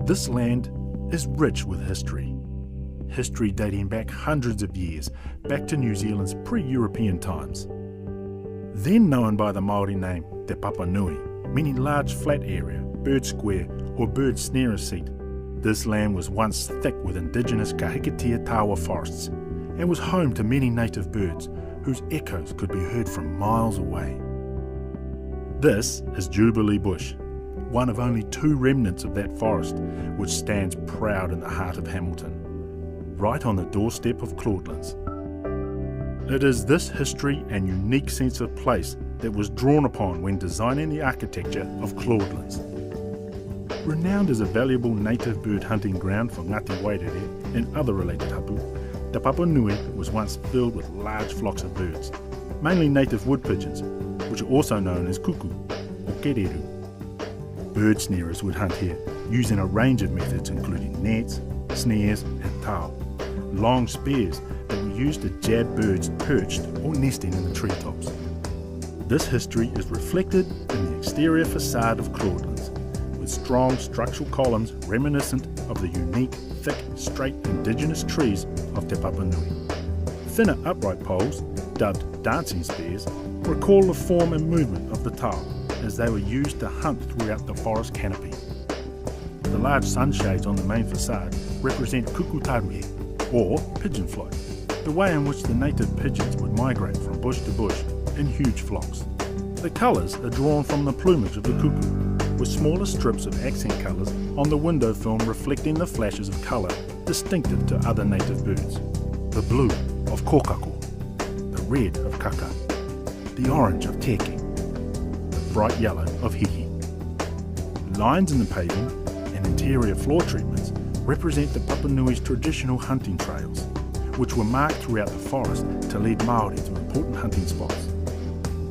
This land is rich with history. History dating back hundreds of years, back to New Zealand's pre-European times. Then known by the Māori name Te Papanui, meaning large flat area, bird square or bird snarer seat, this land was once thick with indigenous Kahikatea tawa forests and was home to many native birds whose echoes could be heard from miles away. This is Jubilee Bush, one of only two remnants of that forest which stands proud in the heart of Hamilton, right on the doorstep of Claudelands. It is this history and unique sense of place that was drawn upon when designing the architecture of Claudelands. Renowned as a valuable native bird hunting ground for Ngāti Wairere and other related hapu, Te Papanui was once filled with large flocks of birds, mainly native wood pigeons, which are also known as kuku or kereru. Bird snarers would hunt here, using a range of methods including nets, snares and tao, long spears that were used to jab birds perched or nesting in the treetops. This history is reflected in the exterior facade of Claudelands, with strong structural columns reminiscent of the unique, thick, straight indigenous trees of Te Papanui. Thinner upright poles, dubbed dancing spears, recall the form and movement of the tao as they were used to hunt throughout the forest canopy. The large sunshades on the main facade represent kukutaruhe, or pigeon flight, the way in which the native pigeons would migrate from bush to bush in huge flocks. The colours are drawn from the plumage of the cuckoo, with smaller strips of accent colours on the window film reflecting the flashes of colour distinctive to other native birds. The blue of kōkako, the red of kaka, the orange of teke, the bright yellow of hihi. Lines in the paving and interior floor treatments represent the Papanui's traditional hunting trails, which were marked throughout the forest to lead Māori to important hunting spots.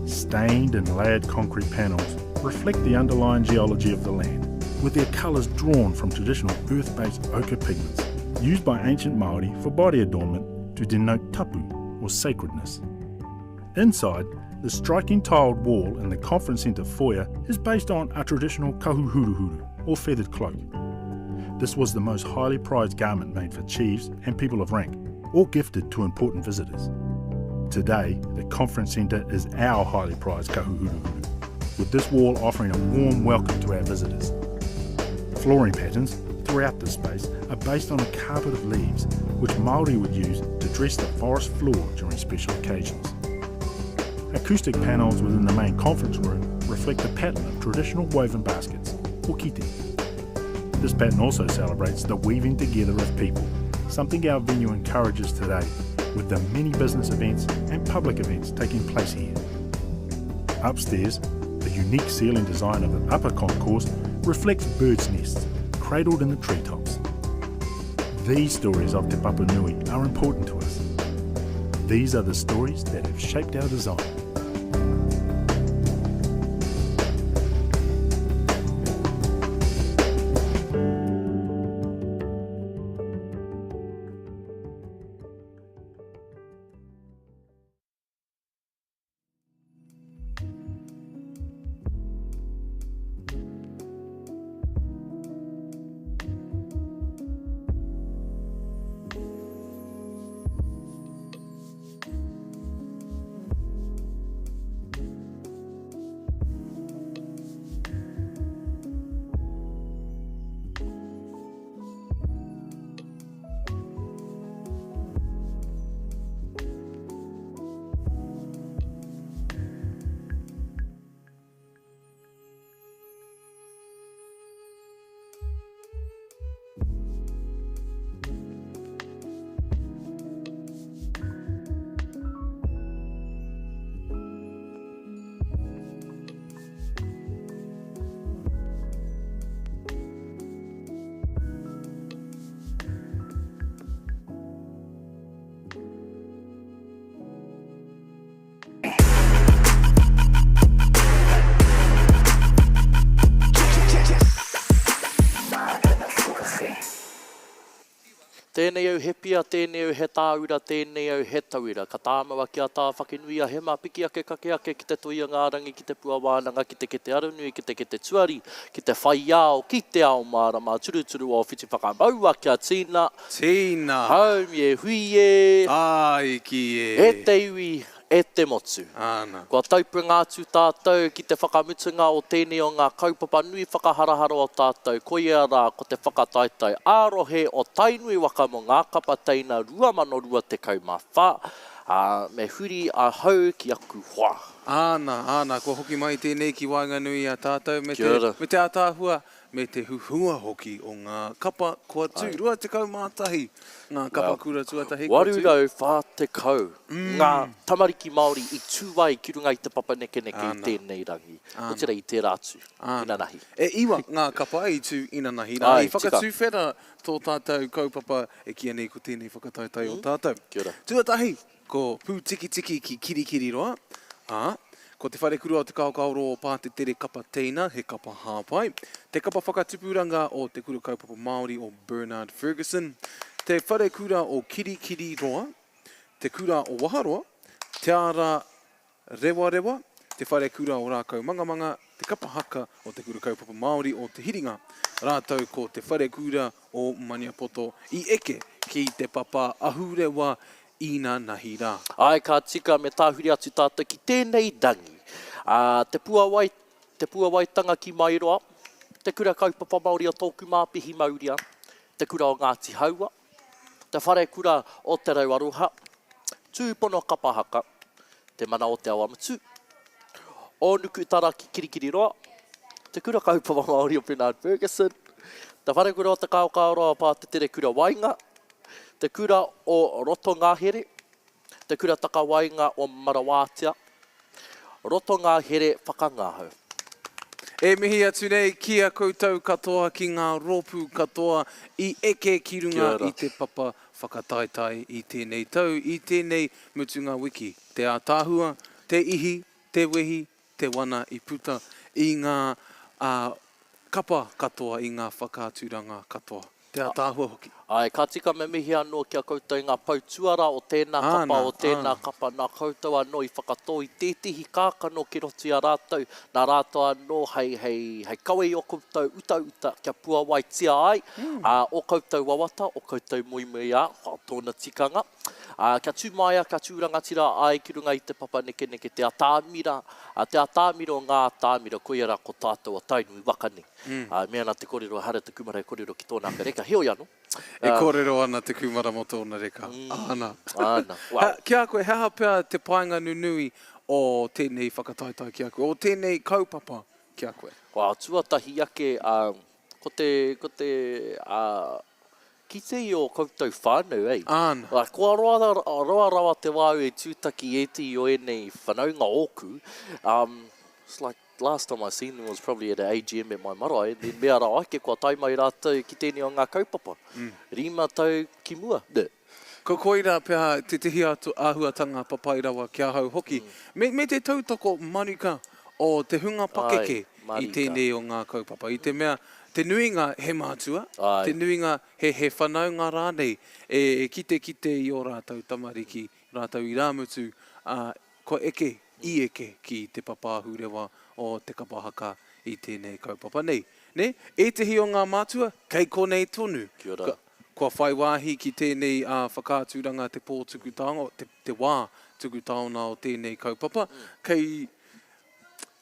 Stained and layered concrete panels reflect the underlying geology of the land, with their colours drawn from traditional earth-based ochre pigments used by ancient Māori for body adornment to denote tapu, or sacredness. Inside, the striking tiled wall in the conference centre foyer is based on a traditional kahuhuruhuru, or feathered cloak. This was the most highly prized garment made for chiefs and people of rank, or gifted to important visitors. Today, the conference centre is our highly prized kahuhuruhuru, with this wall offering a warm welcome to our visitors. Flooring patterns throughout the space are based on a carpet of leaves, which Māori would use to dress the forest floor during special occasions. Acoustic panels within the main conference room reflect the pattern of traditional woven baskets, or kite. This pattern also celebrates the weaving together of people, something our venue encourages today with the many business events and public events taking place here. Upstairs, the unique ceiling design of the upper concourse reflects birds' nests cradled in the treetops. These stories of Te Papanui are important to us. These are the stories that have shaped our design. Tēnei au he pia, tēnei au he tāura, tēnei au he tauira. Ka tāmau ake a Tāwhakinui-a-Hema, piki ake, kake ake ki te Toi-a-ngā-rangi, ki te pua wānanga, ki te kete aronui, ki te kete tuari, ki te whai ao, ki te ao mārama, turuturu o whiti whakamaua kia tīna. Tīna! Haumi e hui e! Tāiki e! E te iwi, e te motu. Āna. Kua taupunga atu tātou ki te whakamutunga o tēnei o ngā kaupapa nui whakaharahara o tātou, koia rā ko te whakataetae ā-rohe o Tainui waka mō ngā kapa teina 2024, ā, me huri ahau ki aku hoa. Āna, āna, kua hoki mai tēnei ki waenganui i a tātou me te, me te ātaahua me te huhua hoki o ngā kapa kua tū. 21 ngā kapa kura tuatahi kua tū. 840 ngā tamariki Māori i tū ai ki runga i te papa nekeneke i tēnei rangi, otirā i tērā atu, inanahi. E iwa ngā kapa i tū inanahi rā. I whakatuwhera tō tātou kaupapa e kīia nei ko tēnei whakataetae o tātou. Tuatahi, Ko Pūtikitiki ki Kirikiriroa, ā, ko Te Wharekura o Te Kaokaoroa o Pātetere kapa teina, he kapa hāpai, te kapa whakatupuranga o Te Kura Kaupapa Māori o Bernard Fergusson, Te Wharekura o Kirikiriroa, Te Kura o Waharoa, Te Ara Rewarewa, Te Wharekura o Rākaumangamanga, Te Kapa Haka o Te Kura Kaupapa Māori o Te Hiringa, rātou ko Te Wharekura o Maniapoto i eke ki te papa ahurewa īnanahi rā. Āe, ka tika me tāhuri atu tātou ki tēnei rangi. Ā, te puawai, te puawaitanga ki Mairoa, Te Kura Kaupapa Māori o Tōku Māpihi Mauria, Te Kura o Ngāti Haua, Te Wharekura o Te Rau Aroha, Tūpono Kapa Haka, Te Mana o Te Awamutu, Ōnukutara ki Kirikiriroa, Te Kura Kaupapa Māori o Bernard Fergusson, Te Wharekura o Te Kaokaoroa o Pātetere Kura Waenga, Te Kura o Rotongahere, Te Kura Takawaenga o Marawātea, Rotongahere Whakangahau. E mihi atu nei ki a koutou katoa, ki ngā rōpū katoa i eke ki runga i te papa whakataetae i tēnei tau, i tēnei mutunga wiki. Te ātaahua, te ihi, te wehi, te wana i puta i ngā kapa katoa, i ngā whakaaturanga katoa. Te ataahua hoki. Āe, ka tika me mihi anō ki a koutou i ngā pou tuara o tēnā kapa, o tēnā kapa, nā koutou anō i whakatō i tētehi kākano ki roto i a rātou, nā rātou anō hei, hei, hei kawe i ō koutou utauta kia puawaitia ai, ā, ō koutou wawata, ō koutou moemoeā, tōna tikanga, ā, kia tū māia, kia tū rangatira ai ki runga i te papa nekeneke te atāmira, ā, te atāmira o ngā atāmira, koia rā ko tātou a Tainui waka nei. Ā, e mea ana te kōrero, ehara te kūmara e kōrero ki tōna ake reka, heoi anō. E kōrero ana te kūmara mō tōna reka. Āna. Āna. Wow. Ki a koe, he aha pea te painga nunui o tēnei whakataetae ki a koe, o tēnei kaupapa ki a koe? Wow, tuatahi ake, ā, ko te, ko te, ā, kite i ō koutou whānau, ei. Āna. Kua roa, roa rawa te wā au e tūtaki i ētehi o ēnei whanaunga ōku, um, it's like, Last time I seen them was probably at a AGM at my marae, and then mea rawa ake kua tae mai rātou ki tēnei o ngā kaupapa. Rima tau ki mua, nē. Ko koirā pea tētehi āhuatanga papai rawa ki ahau hoki, me, me te tautoko marika o te hunga pakeke i tēnei o ngā kaupapa. I te mea, te nuinga he mātua, te nuinga he, he whanaunga rānei e kitekite i ō rātou tamariki, rātou irāmutu, ā, Kua eke, i eke ki te papa ahurewa o te kapa haka i tēnei kaupapa nei. Nē? Ētehi o ngā mātua, kei konei tonu. Kia ora. Kua whai wāhi ki tēnei whakaaturanga te pō tuku taonga, te, te wā tuku taona o tēnei kaupapa. Kei,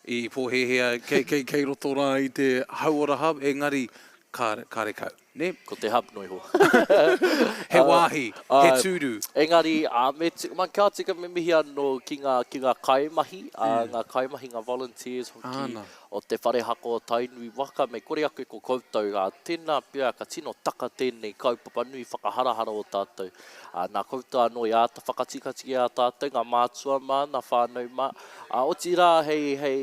i pōhēhē, kei, kei, kei roto rā i te Hauora Hub, engari, kāre, kārekau. Nē? Ko te hub noa iho. He wāhi, he tūru. Engari, me man, ka tika me mihi anō ki ngā, ki ngā kaimahi, ngā kaimahi, ngā volunteers hoki o te whare haka o Tainui waka, me kore ake ko koutou, tēnā pea ka tino taka tēnei kaupapa nui whakaharahara o tātou. Nā koutou anō i āta whakatikatika i a tātou, ngā mātua mā, ngā whānau mā, otirā hei, hei,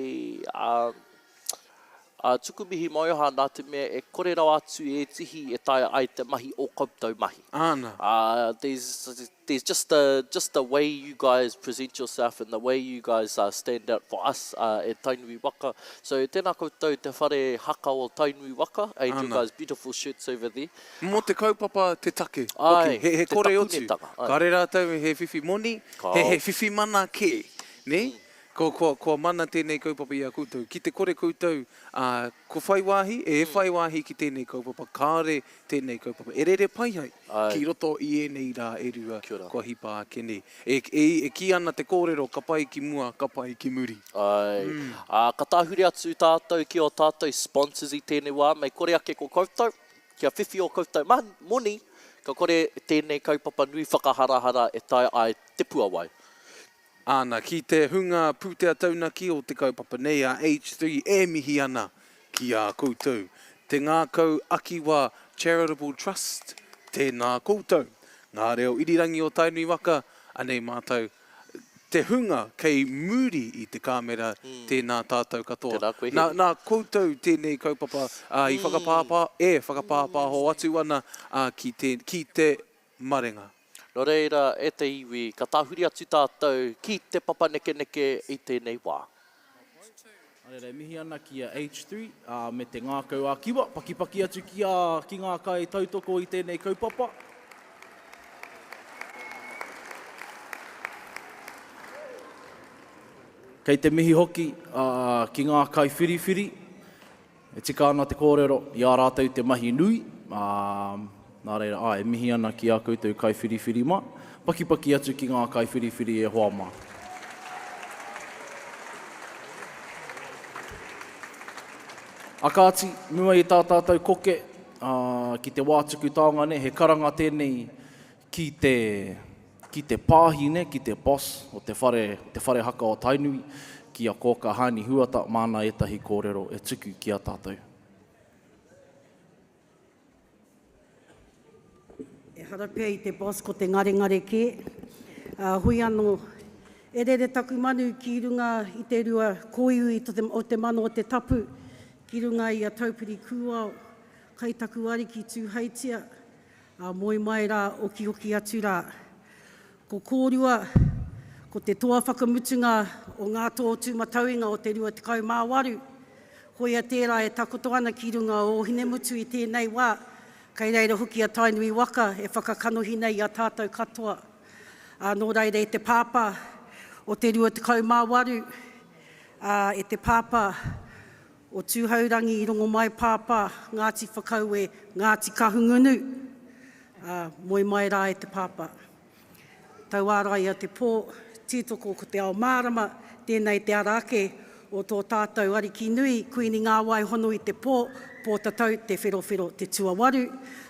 Ā, tuku mihi maioha nā te mea e kore rawa atu ētihi e taea ai te mahi ō koutou mahi. Āna. Ā, there's, there's just a, just the way you guys present yourself and the way you guys stand out for us at Tainui Waka. So, tēnā koutou te whare haka o Tainui Waka and you guys beautiful shirts over there. Mō te kaupapa te take hoki, he, he kore otu. Kāre rātou he whiwhi moni, he, he whiwhi mana kē, nē? Kua, kua, kua mana tēnei kaupapa i a koutou. Ki te kore koutou, ā, ko whai wāhi, e whai wāhi ki tēnei kaupapa, kāore tēnei kaupapa e rere pai ai ki roto i ēnei rā e rua kua hipa ake nei. E, e, e kī ana te kōrero, ka pai ki mua, ka pai ki muri. Āe. Ā, ka tāhuri atu tātou ki ō tātou sponsors i tēnei wā, mei kore ake ko koutou, kia whiwhi ō koutou moni, ka kore tēnei kaupapa nui whakaharahara e taea ai te puawai. Āna, ki te hunga pūtea taunaki o te kaupapa nei a H3 e mihi ana ki a koutou. Te Ngākau Akiwa Charitable Trust, tēnā koutou. Ngā Reo Irirangi o Tainui Waka, anei mātou, te hunga kei muri i te kāmera, tēnā tātou katoa. Tēnā koe Nā, nā koutou tēnei kaupapa i whakapāpā, e whakapāpāho atu ana ki te, ki te marenga. Nō reira, e te iwi, ka tahuri atu tātou ki te papa nekeneke i tēnei wā. Nā reira, e mihi ana ki a H3, ā, me te ngākau ā-Kiwa, pakipaki atu ki a, ki ngā kai tautoko i tēnei kaupapa. Kei te mihi hoki, ā, ki ngā kaiwhiriwhiri, E tika ana te kōrero, i a rātou te mahi nui, ā, nā reira, āe, e mihi ana ki ā koutou kaiwhiriwhiri mā. Pakipaki atu ki ngā kaiwhiriwhiri e hoa mā. A kāti, mua i tā tātou koke, ā, ki te wā tuku taonga nei, he karanga tēnei ki te, ki te pāhine, ki te boss o te whare, te whare haka o Tainui, ki a Kōka Haani Huata, māna ētahi kōrero e tuku ki a tātou. Ehara pea i te boss ko te ngarengare kē. Ā, hoi anō, e rere taku manu ki runga i te rua kōiwi o te mana o te tapu, ki runga i a Taupiri Kūao, kai taku ariki Tūheitia, Ā, moe mai rā, okioki atu rā. Ko kōrua, ko te toa whakamutunga o ngā tō tūmatauenga o te 28, koia tērā e takoto ana ki runga o Ōhinemutu i tēnei wā, kei reira hoki a Tainui waka e whakakanohi nei i a tātou katoa. Ā, nō reira e te pāpā o te 28, ā, e te pāpā O Tūhourangi i Rongomai Pāpā, Ngāti Whakaue, Ngāti Kahungunu, ā, moe mai rā e te Pāpā. Tauāraia te pō, tītoko ko te ao mārama, tēnei te ara ake o tō tātou Ariki nui, Kuini Ngāwai hono i te pō, Pōtatau Te Wherowhero Te Tuawaru,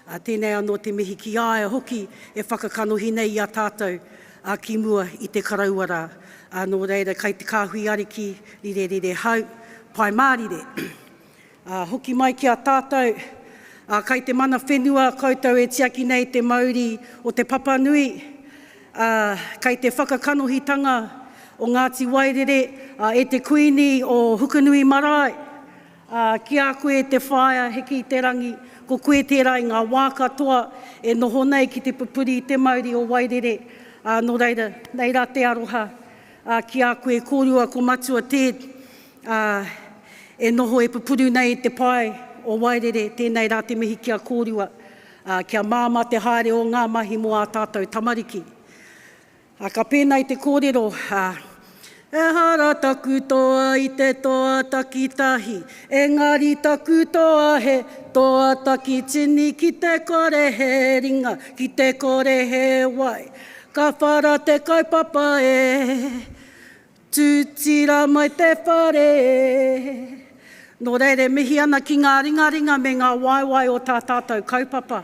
ā, tēnei anō te mihi ki a ia hoki e whakakanohi nei i a tātou, ā, ki mua i te karaua rā. Ā, nō reira, kai te kāhui ariki, rirerire hau, Pai mārire. Ā, hoki mai ki a tātou, ā, kai te mana whenua koutou e tiaki nei te mauri o te papanui, ā, kai te whakakanohitanga o Ngāti Wairere, ā, e te Kuini o Hukanui Marae, ā, ki a koe e te whaea hiki i te rangi, ko koe tērā i ngā wā katoa e noho nei ki te pupuri i te mauri o Wairere, ā, nō reira, nei rā te aroha, Ā, ki a koe kōrua ko Matua Ted, ā, e noho e pupuru nei i te pae o Wairere, tēnei rā te mihi ki a kōrua, ā, kia māmā te haere o ngā mahi mō ā tātou tamariki. Ā, ka pēnei te kōrero, ā, Ehara taku toa i te toa takitahi, engari taku toa he toa takitini ki te kore he ringa, ki te kore he wai. Ka whara te kaupapa e, Tutira mai te whare e. Nō reira e mihi ana ki ngā ringaringa me ngā waewae o tā tātou kaupapa.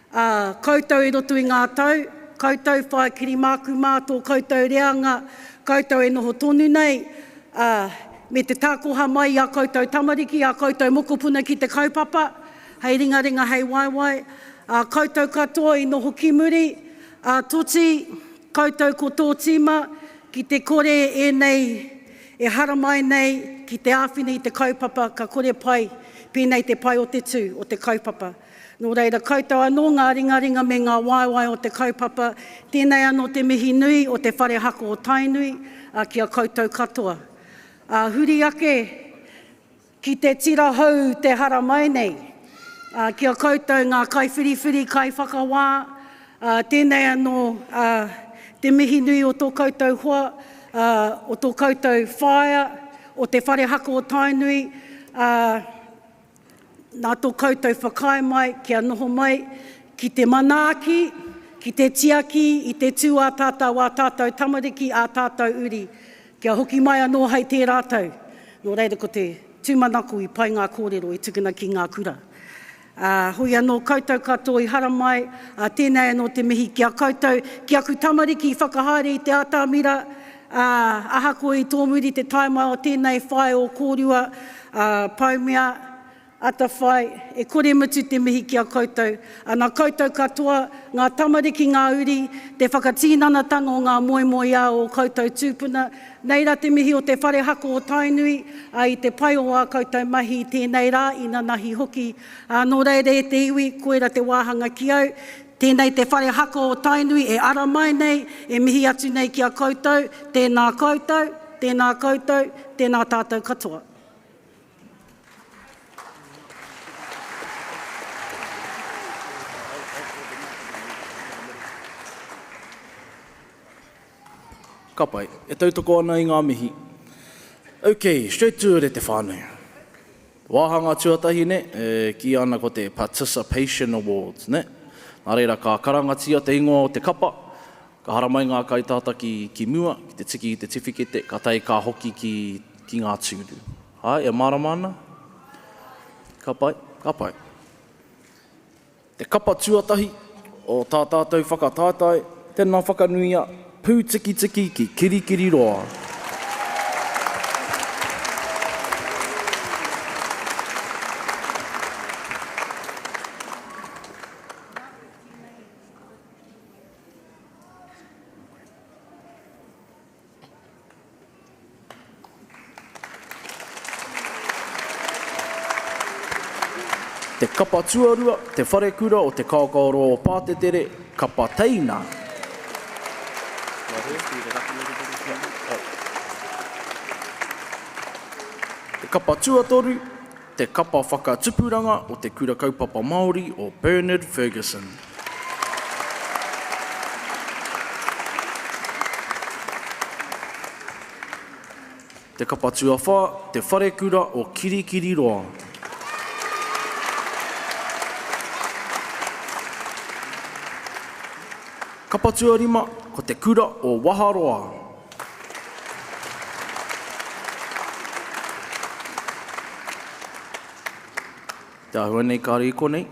Ā, koutou i roto i ngā tau, koutou whai kirimāku mā tō koutou reanga, koutou e noho tonu nei, ā, me te tākoha mai i ā koutou tamariki, ā koutou mokopuna ki te kaupapa, hei ringaringa, hei waewae. Ā, koutou katoa i noho ki muri, Ā, Toti, koutou ko tō tīma, ki te kore ēnei, E haramai nei ki te āwhina i te kaupapa ka kore pai, pēnei te pai o te tū, o te kaupapa. Nō reira, koutou anō ngā ringaringa me ngā waewae o te kaupapa, tēnei anō te mihi nui o Te Whare Haka o Tainui, ā, ki a koutou katoa. Ā, huri ake ki te tira hou te haramai nei, ā, ki a koutou ngā kaiwhiriwhiri, kaiwhakawā, ā, tēnei anō, ā, te mihi nui o tō koutou hoa, ā, o tō koutou whaea, o Te Whare Haka o Tainui, ā, Nā tō koutou whakaae mai kia noho mai ki te manaaki, ki te tiaki i te tū ā tātou, ā tātou tamariki, ā tātou uri, kia hoki mai anō hei tērā tau. Nō reira ko te tūmanako i pai ngā kōrero i tukuna ki ngā kura. Ā, hoi anō koutou katoa i haramai, ā, tēnei anō te mihi ki a koutou, ki aku tamariki i whakahaere i te atamira, ā, ahakoa i tōmuri te tae mai o tēnei whai o kōrua, Ā, Paumea, atawhai, e kore mutu te mihi ki a koutou. Ana koutou katoa, ngā tamariki, ngā uri, te whakatīnanatanga o ngā moemoeā o ō koutou tūpuna, nei rā te mihi o te Whare Haka o Tainui, ā, i te pai o ā koutou mahi i tēnei rā, inanahi hoki. Ā, nō reira e te iwi, koira te wāhanga ki au, tēnei te Whare Haka o Tainui e ara mai nei, e mihi atu nei ki a koutou, tēnā koutou, tēnā koutou, tēnā tātou katoa. Ka pai. E tautoko ana i ngā mihi. Ok, straight to it e te whānau. Wāhanga tuatahi ne, e kīia ana ko te Participation Awards, ne? Nā reira ka karangatia te ingoa o te kapa, Ka haramai ngā kaitātaki ki mua, ki te tiki i te tiwhikete, ka tae ka hoki ki, ki ngā tūru. Āe, e mārama ana? Ka pai, ka pai. Te kapa tuatahi o tā tātou whakataetae, tēnā whakanuia, Pūtikitiki ki Kirikiriroa. Te kapa tuarua, Te Wharekura o Te Kaokaoroa o Pātetere, Kapa Teina. Te kapa tuatoru, Te Kapa Whakatupuranga o Te Kura Kaupapa Māori o Bernard Fergusson. Te Kapa Tuawhā, Te Wharekura o Kirikiriroa. Kapa Tuarima, ko Te Kura o Waharoa. Te āhua nei kāre i konei.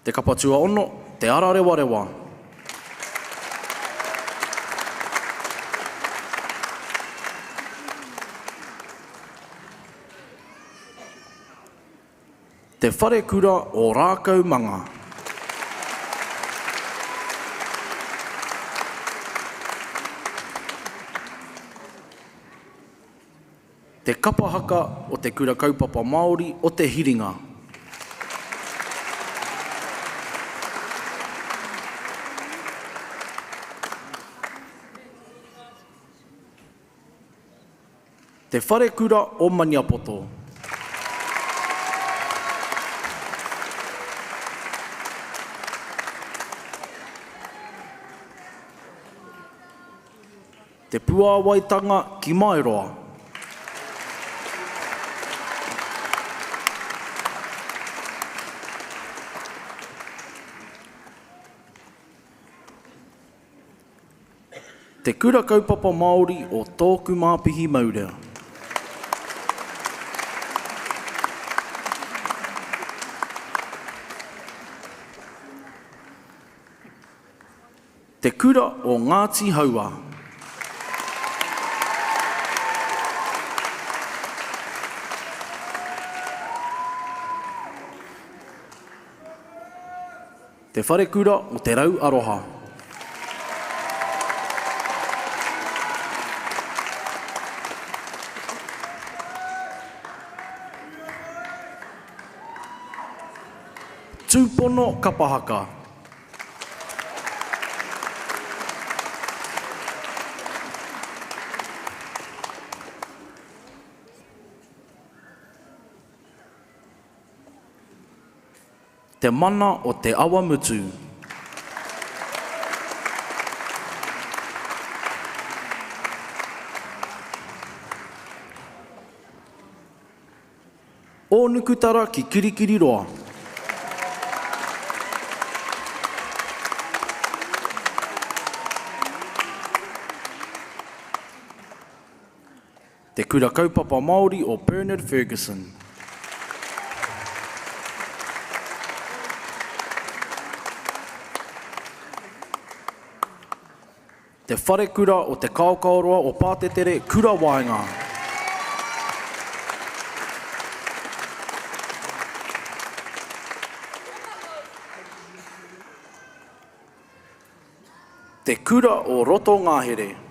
Te kapa tuaono, Te Ara Rewarewa. Te Wharekura o Rākaumanga. Te kapa haka o Te Kura Kaupapa Māori o Te Hiringa. Te Wharekura o Maniapoto. Te Puāwaitanga ki Maeroa. Te Kura Kaupapa Māori o Tōku Māpihi Maurea. Te Kura o Ngāti Hauā. Te Wharekura o Te Rau Aroha. Tūpono Kapa Haka. Te mana o Te Awamutu. Ōnukutara ki Kirikiriroa. Te Kura Kaupapa Māori o Bernard Fergusson. Te Wharekura o Te Kaokaoroa o Pātetere, Kura Waenga. Te Kura o Roto Ngahere.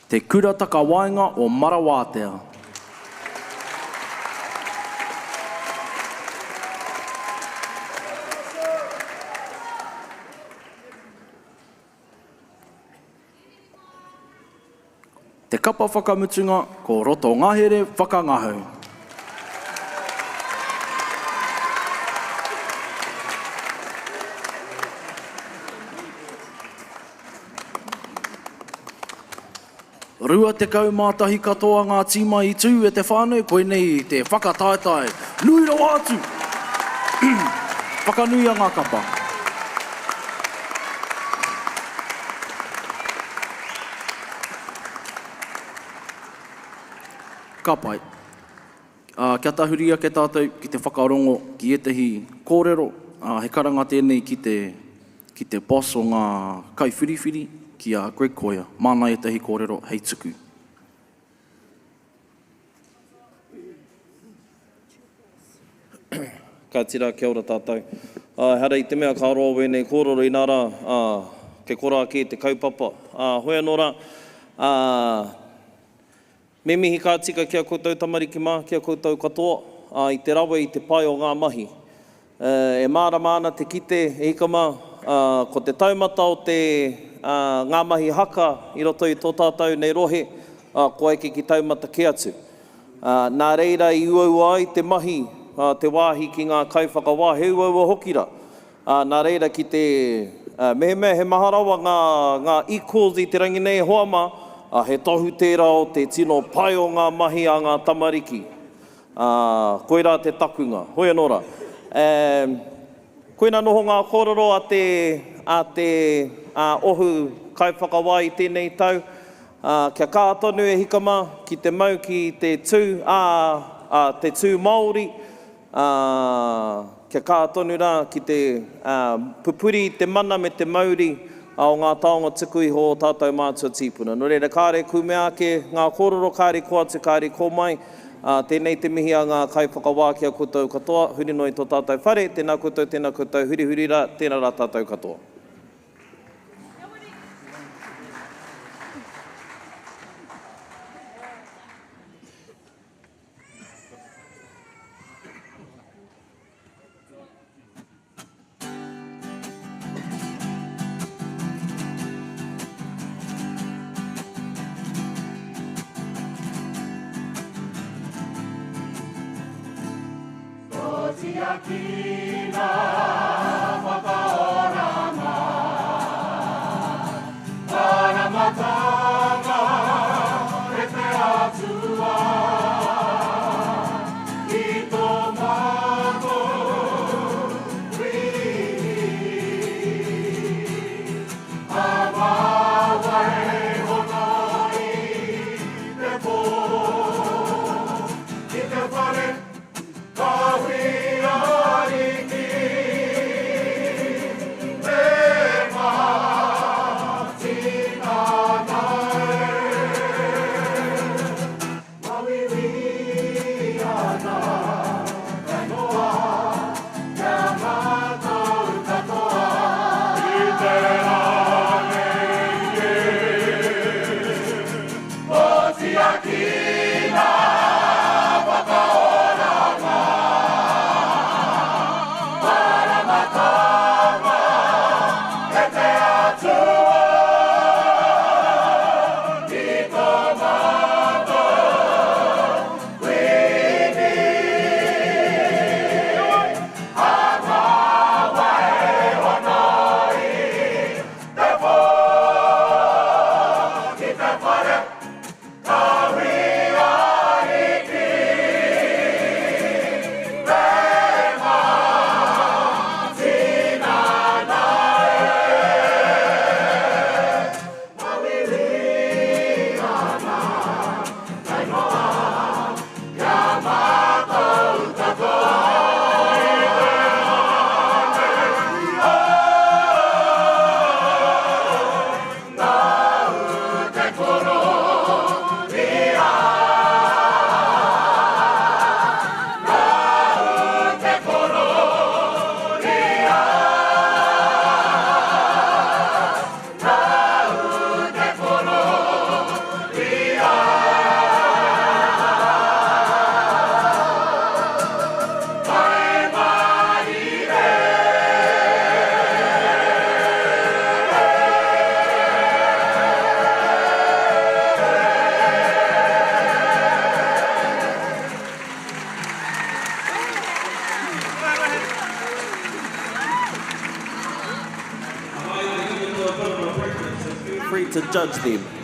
Te Kura Takawaenga o Marawātea. Te kapa whakamutunga ko Roto Ngahere Whakangahau. 21 katoa ngā tīma i tū e te whānau, koinei te whakataetae nui rawa atu! Whakanuia ngā kapa. Ka pai. Ā, kia tahuri ake tātou ki te whakarongo ki ētahi kōrero, ā, he karanga tēnei ki te, ki te boss o ngā kaiwhiriwhiri, ki a Greg Koia, māna ētahi kōrero hei tuku. Kāti rā, kia ora tātou. Ā, ehara i te mea ka roa wēnei kōrero inā rā, ā, kei korā kē te kaupapa. Ā, hoi anō rā, ā, Me mihi ka tika ki a koutou tamariki mā, ki a koutou katoa, ā, i te rawe, i te pai o ngā mahi. E mārama ana te kite, e hika mā, ā, ko te taumata o te, ā, ngā mahi haka i roto i tō tātou nei rohe, ā, kua eke ki taumata kē atu. Ā, nā reira i uaua ai te mahi, ā, te wāhi ki ngā kaiwhakawā, he uaua hoki rā. Ā, nā reira ki te, ā, mehemea he maha rawa ngā, ngā equals i te rangi nei e hoa mā, ā, he tohu tērā o te tino pai o ngā mahi a ngā tamariki. Ā, koirā te takunga. Hoi anō rā. Ā, koina noho ngā kōrero a te, a te, ā, ohu kaiwhakawā i tēnei tau, ā, kia kaha tonu e hika mā, ki te mau ki te tū, ā, ā, te tū Māori, ā, kia kaha tonu rā ki te, ā, pupuri i te mana me te mauri, ā, o ngā taonga tuku iho o tātou mātua tīpuna. Nō reira, kāre kūmea ake ngā kōrero, kāre kō atu, kāre kō mai, ā, tēnei te mihi a ngā kaiwhakawā ki a koutou katoa, huri noa i tō tātou whare, tēnā koutou, tēnā koutou, hurihuri rā, tēnā rā tātou katoa. Tiakina whakaoranga, Paramatanga e te Atua, I tō mātou riri, A māwai hono i te pō, Ki te whare Kāhui Ariki. judge them.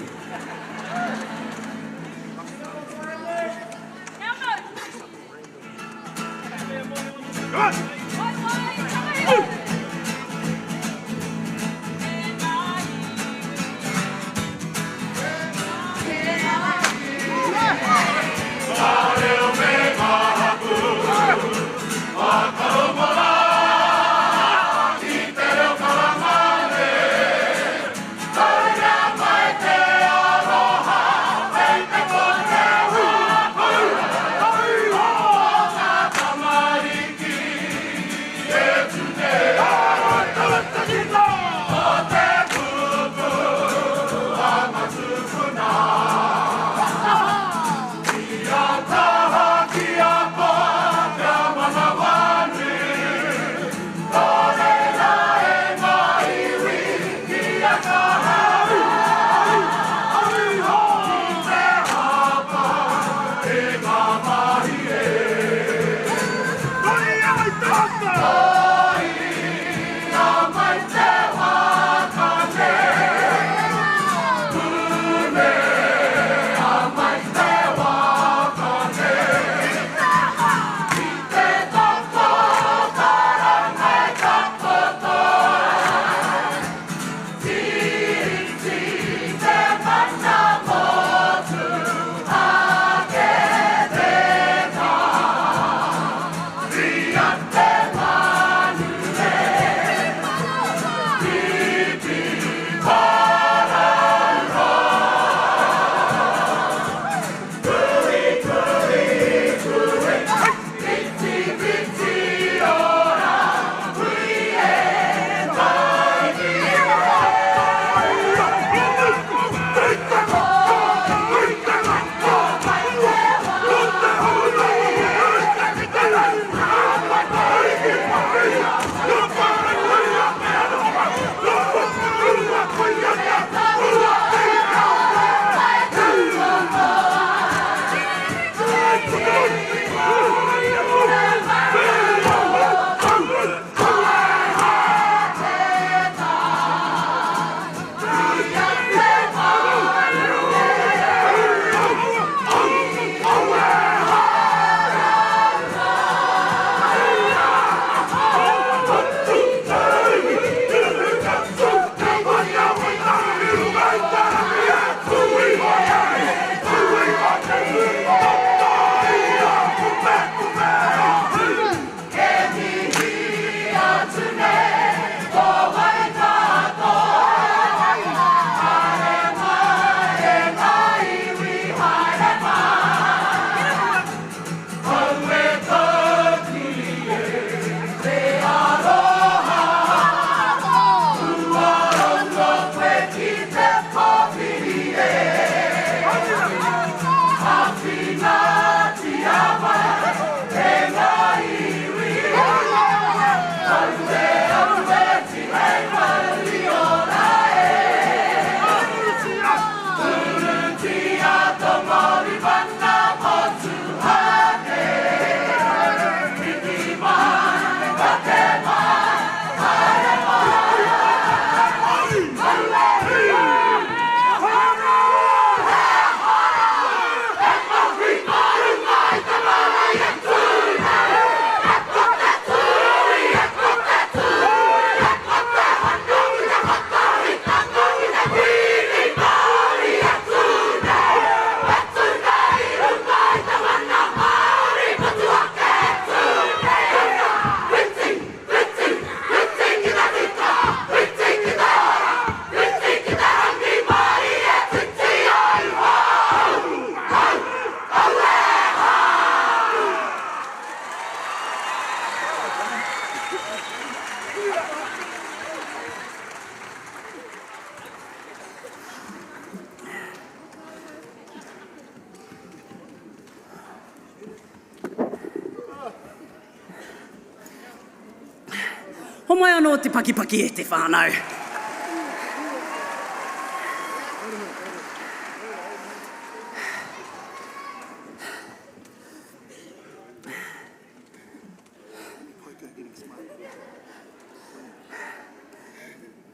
Homai anō te pakipaki e te whānau.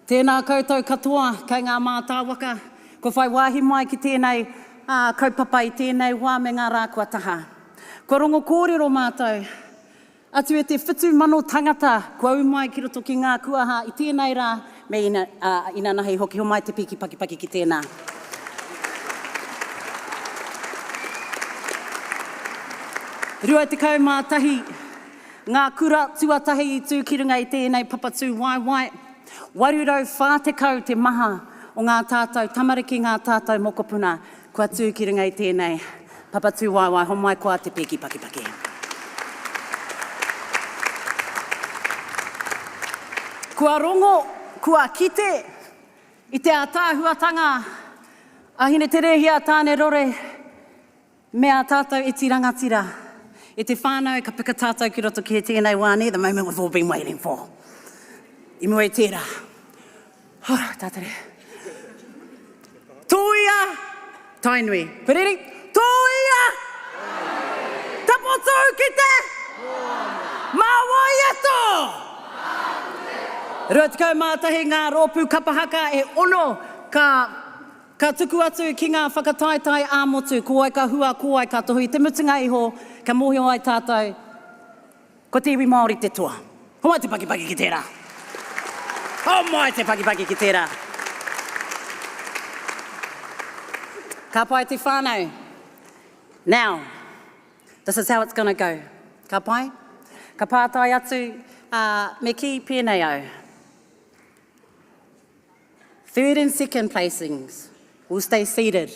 Tēnā koutou katoa kei ngā mātāwaka. Kua whai wāhi mai ki tēnei kaupapa i tēnei wā me ngā rā kua taha. Kua rongo kōrero mātou, atu e te 7,000 tangata kua ū mai ki roto ki ngā kuaha i tēnei rā me ina, ā, inanahi hoki, homai te pīki pakipaki ki tēnā. 21 ngā kura tuatahi i tū ki runga i tēnei papa tūwaewae. 840 te maha o ngā tātou tamariki, ngā tātou mokopuna kua tū ki runga i tēnei papa tūwaewae, homai koa te pīki pakipaki. Kua rongo, kua kite i te ātaahuatanga a Hineterēhia Tānerore, Me ā tātou iti rangatira, e te whānau, ka peka tātou ki roto ki tēnei wā nē, the moment we've all been waiting for. I mua i tērā. Oh, tātari. Tōia! Tainui. Pereri. Tōia! Tapotū ki te! Mā wai e tō! 21 ngā rōpū kapa haka e ono ka Ka tuku atu ki ngā whakataetae ā-motu, ko wai ka hua, ko wai ka tohu. I te mutunga iho, kia mōhio ai tātou, ko te iwi Māori te toa. Homai te pakipaki ki tērā! Homai te pakipaki ki tērā! Ka pai te whānau. Now, this is how it's gonna go. Ka pai? Ka pātai atu, ā, me kī pēnei au. Third and second placings will stay seated.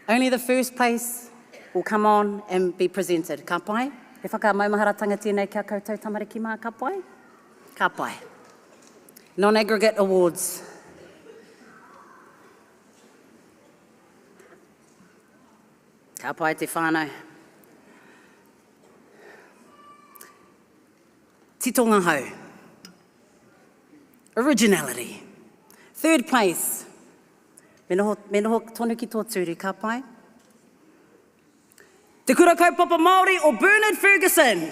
Only the first place will come on and be presented. Ka pai? He whakamaumaharatanga tēnei ki a koutou tamariki mā, ka pai? Ka pai. Non-aggregate awards. Ka pai te whānau. Titonga hau. Originality. Third place. Me noho, me noho tonu ki tō tūru, ka pai? Te Kura Kaupapa Māori o Bernard Fergusson.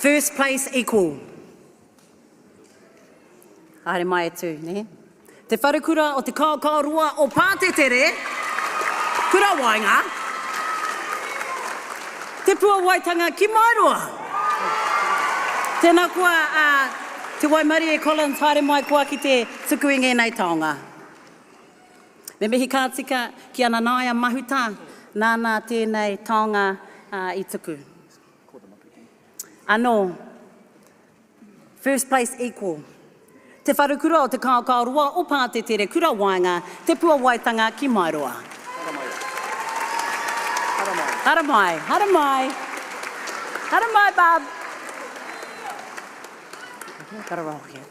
First place equal. Haere mai e tū, nē? Te Wharekura o Te Kaokaoroa o Pātetere, Kura Waenga, Te Puawaitanga ki Maeroa. Tēnā koa a Te Waimarie Collins, haere mai koa ki te tuku i ngēnei taonga. Me mihi ka tika ki a Nanaia Mahuta, nāna tēnei taonga i tuku. Anō. First place equal. Te Wharekura o Te Kaokaoroa o Pātetere Kura Waenga, Te Puawaitanga ki Maeroa. Haramai. Haramai. Haramai, bub. Okay, gotta roll here.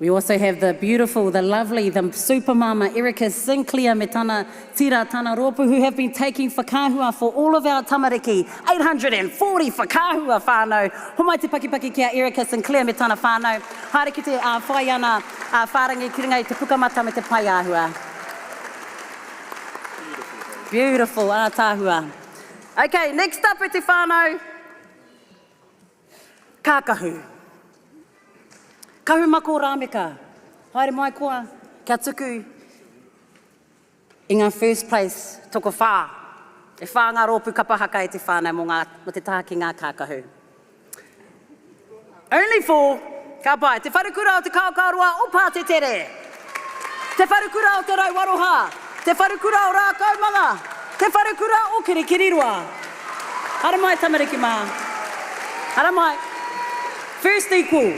We also have the beautiful, the lovely, the super mama Erica Sinclair me tana tira, tana rōpū who have been taking whakaahua for all of our tamariki. 840 whakaahua whānau. Homai te pakipaki ki a Erica Sinclair me tana whānau. Haere ki te uh, whai ana uh, whārangi ki runga i te pukamata me te paiāhua. Beautiful, ātaahua. Okay, next up e te whānau. Kākahu. Kahumako Rāmeka, haere mai koa kia tuku i ngā first place tokowhā. E whā ngā rōpū kapa haka e te whānau mō ngā, mō te taha ki ngā kākahu. Only four, ka pai. Te Wharekura o Te Kaokaoroa o Pātetere. Te Wharekura o Te Rauaroha. Te Wharekura o Rākaumanga. Te Wharekura o Kirikiriroa. Haramai tamariki mā. Haramai. First equal.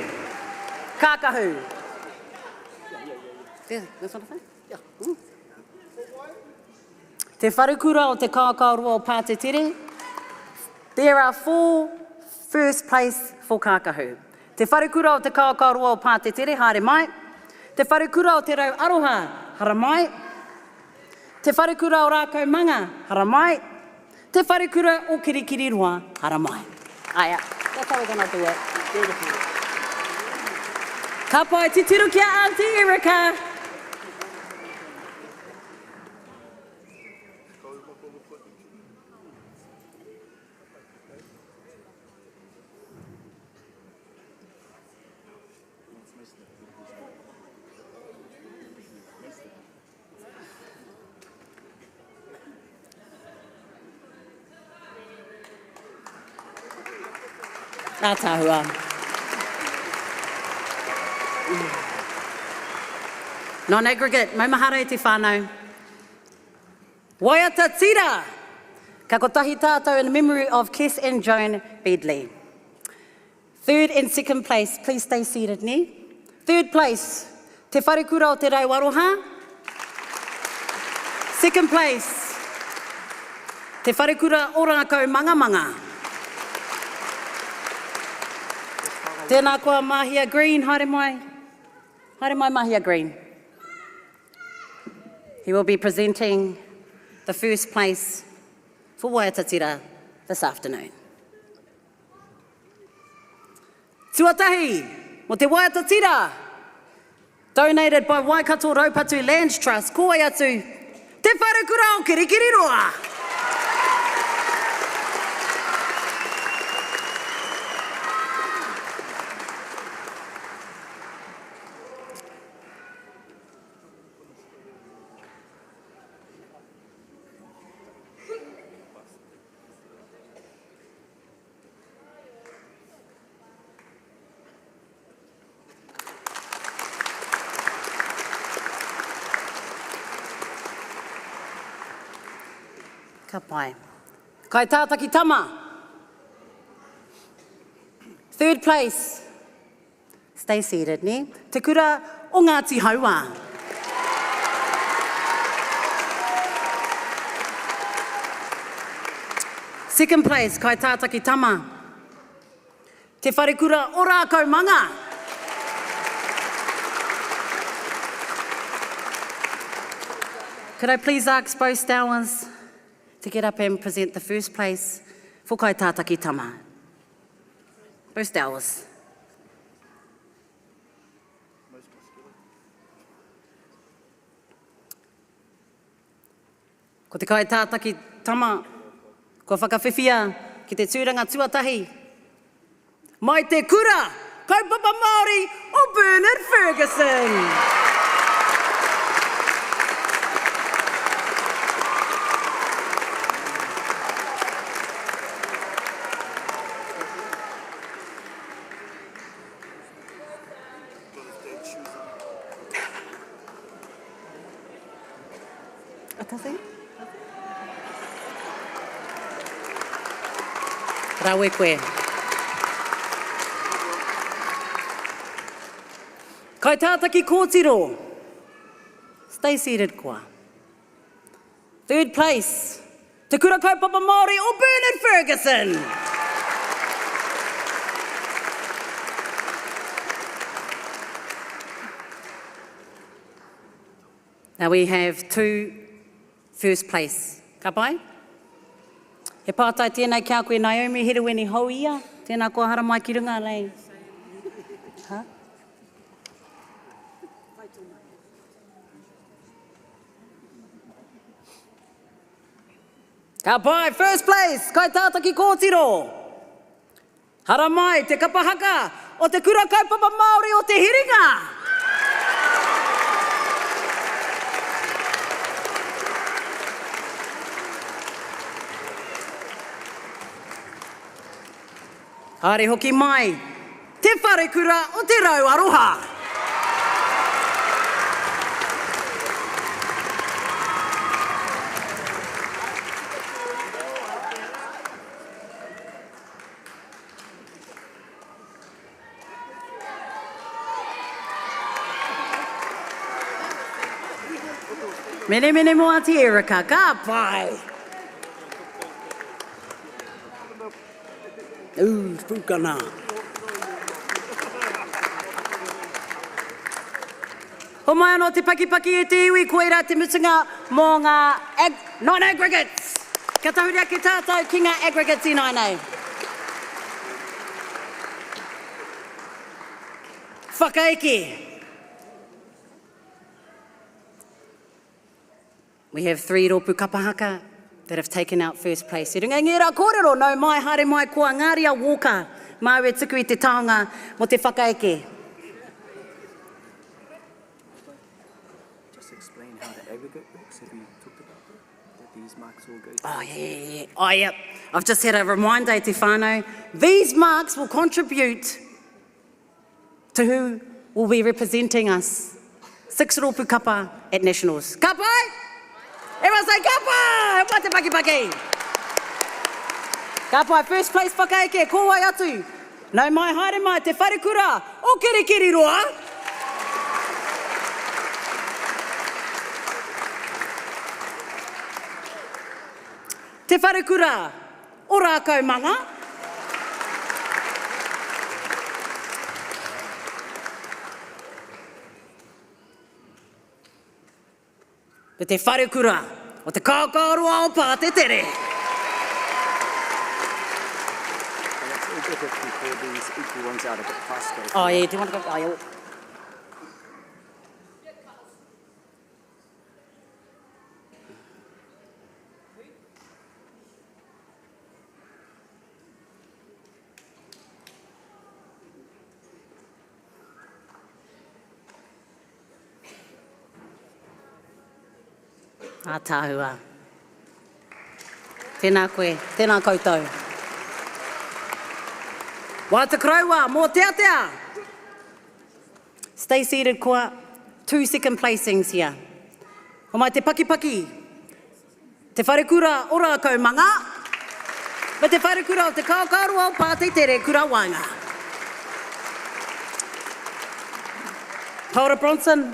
Kākahu. Te Wharekura o Te Kaokaoroa o Pātetere, There are four first place for Kākahu. Te Wharekura o Te Kaokaoroa o Pātetere, haere mai. Te Wharekura o Te Rau Aroha, haramai. Te Wharekura o Rākaumanga, haramai. Te Wharekura o Kirikiriroa, haramai. Aia, that's how we're gonna do it. Beautiful. Ka pai, titiro ki a Aunty Erica. Ātaahua. Non-aggregate, maumahara e te whānau. Waiata tira! Ka kotahi tātou in memory of Kes and Joan Bedley. Third and second place, please stay seated, nē? Third place, Te Wharekura o Te Rau Aroha. Second place, Te Wharekura o Rākau Mangamanga. Tēnā koa Mahia Green, haere mai. Haere mai Mahia Green. He will be presenting the first place for Waiata Tira this afternoon. Tuatahi, mo te waiata tira! Donated by Waikato Raupatu Lands Trust, ko wai atu? Te Wharekura o Kirikiriroa! Ka pai. Kai tātaki tama. Third place. Stay seated, nē? Te Kura o Ngāti Hauā. Second place, Kaitātaki Tama. Te Wharekura o Rākaumanga. Could I please ask both Stowers to get up and present the first place for Kaitātaki Tama? Both Stowers. Ko te kaitātaki tama kua whakawhiwhia ki te tūranga tuatahi mai te kura kaupapa Māori o Bernard Fergusson. Rawe koe. Kaitātaki kōtiro. Stay seated koa. Third place, Te Kura Kaupapa Māori o Bernard Fergusson. Now we have two first place. Ka pai? He pātai tēnei ki a koe Naomi Herewini Houia. Tēnā koa haramai ki runga nei. Ha? Ka pai, first place, Kaitātaki Kōtiro. Haramai, te kapa haka o Te Kura Kaupapa Māori o Te Hiringa. Haere hoki mai, Te Wharekura o Te Rau Aroha. Menemene mo Aunty Erica, ka pai! Ooh, pūkana. Homai anō te pakipaki e te iwi, koirā te mutunga mō ngā ag non-aggregates. Ka tahuri ake tātou ki ngā aggregates ināianei. Whakaeke. We have three rōpū kapa haka. That have taken out first place. I runga i ngērā kōrero, nau mai, haere mai koa Ngāria Walker, māu e tuku i te taonga mō te whakaeke. Just explain how the aggregate works. Have you talked about that? That these marks all go to Oh, yeah, yeah, yeah. Oh, yeah. I've just had a reminder, te whānau. These marks will contribute to who will be representing us. Six rōpū kapa at nationals. Ka pai? Everyone say ka pai! Hoa te pakipaki! Ka pai, first place whakaeke, ko wai atu? Nau mai, haere mai, te wharekura o Kirikiriroa! Te wharekura o Rākaumanga. Me te wharekura o Te Kākāroa o Pātetere. Oh yeah, do you want to go? Oh, yeah. Ātaahua. Tēnā koe, tēnā koutou. Wā te koroua, mōteatea! Stay seated koa, two second placings here. Homai te pakipaki, Te Wharekura o Rākaumanga, me Te Wharekura o Te Kākāroa o Pātetere Kura Waenga. Paora Bronson,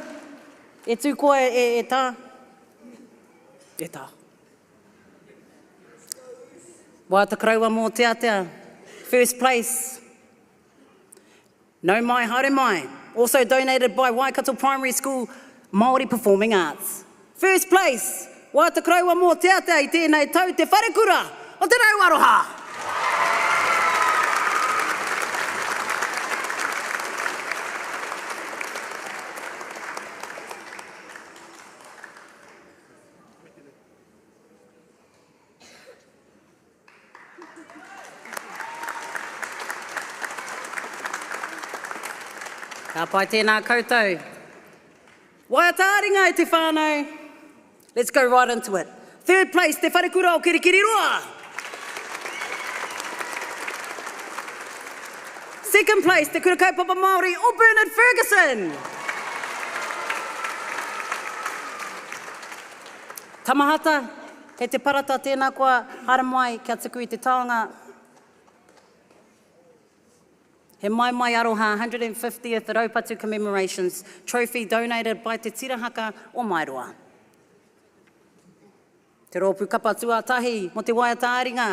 e tū koa e, e tā. E tā. Wā te koroua mōteatea, first place. Nau mai, haere mai. Also donated by Waikato Primary School Māori Performing Arts. First place, Wā te koroua mōteatea i tēnei tau Te Wharekura o Te Rau Aroha! Ka pai tēnā koutou. Waiata-ā-ringa e te whānau. Let's go right into it. Third place, Te Wharekura o Kirikiriroa. Second place, Te Kura Kaupapa Māori o Bernard Fergusson. Tamahata, Kei te parata tēnā koa haere mai kia tuku i te taonga. He maimai aroha 150th Raupatu Commemorations Trophy donated by Te Tira Haka o Maeroa. Te rōpū kapa tuatahi mō te waiata-ā-ringa.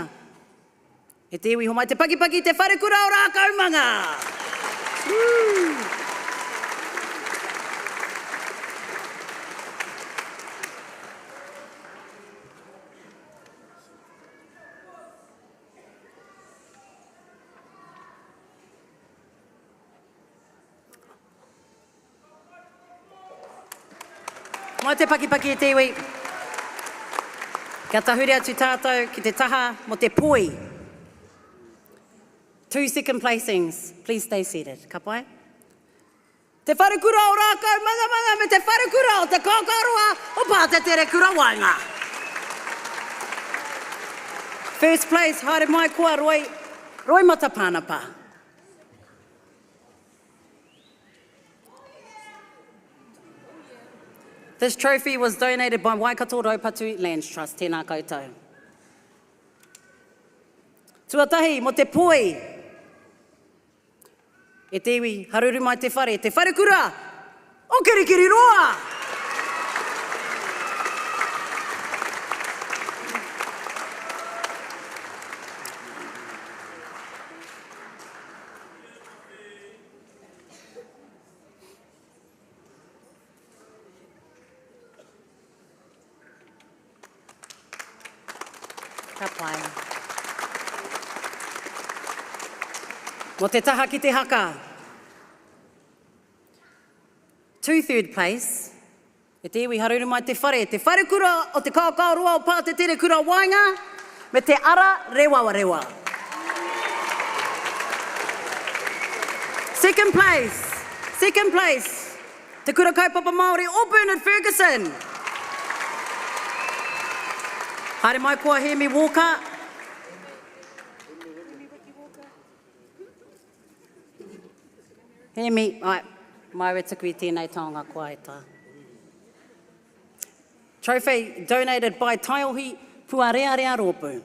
E te iwi homai te pakipaki te wharekura o Rākaumanga! Woo! Mai te pakipaki e te iwi. Kia tahuri atu tātou ki te taha mo te poi. Two second placings. Please stay seated. Ka pai? Te Wharekura o Rākau Mangamanga me Te Wharekura o Te Kākāroa o Pātetere Kura Waenga. First place, haere mai koa Roy, Roimata Pānapa. This trophy was donated by Waikato Raupatu Lands Trust. Tēnā koutou. Tuatahi, mo te poi. E te iwi, haruru mai te whare, te wharekura o Kirikiriroa! Ka pai. Mo te taha ki te haka. Two third place. E te iwi haruru mai te whare, te wharekura o Te Kaokaoroa o Pātetere Kura Waenga me te Ara Rewarewa. Second place, second place, Te Kura Kaupapa Māori o Bernard Fergusson. Haere mai koa Hēmi Walker. Hēmi, Āe, māu e tuku i tēnei taonga koa e tā. Trophy donated by Taiohi Puarearea Rōpū.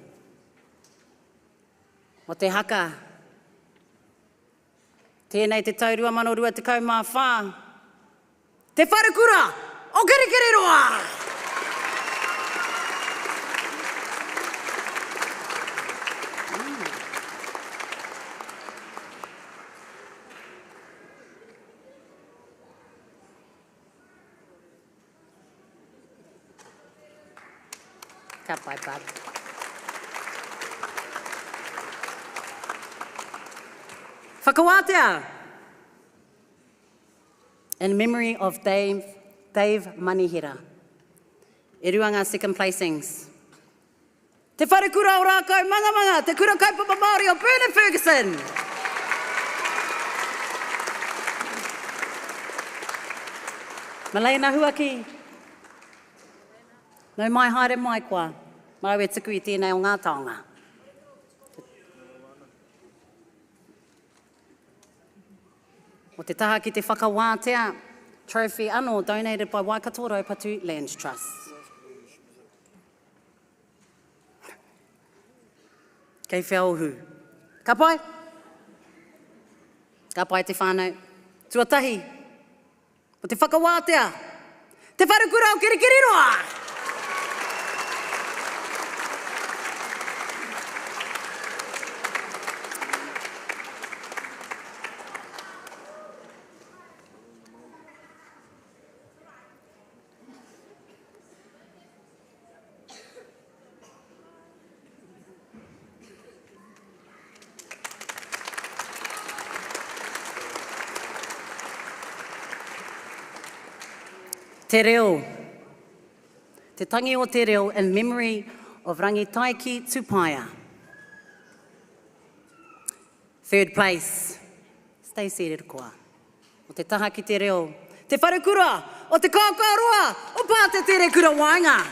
O te haka. Tēnei te tau 2024. Te Wharekura o Kirikiriroa! Ka pai, bud. Whakawātea! In memory of Dave, Dave Manihera. E rua ngā second placings. Te Wharekura o Rākau Mangamanga, Te Kura Kaupapa Māori o Bernard Fergusson. Maleina Huaki. Nau mai haere mai koa. Māu e tuku i tēnei o ngā taonga. O te taha ki te whakawātea, trophy anō donated by Waikato Raupatu Lands Trust. Kei whea o Hu? Ka pai? Ka pai te whānau. Tuatahi, Ko te whakawātea, Te Wharekura o Kirikiriroa! Te reo. Te tangi o te reo in memory of Rangitaiki Tupaia. Third place. Stay seated koa. O te taha ki te reo, te wharekura o Te Kākāroa o Pātetere Kura Waenga.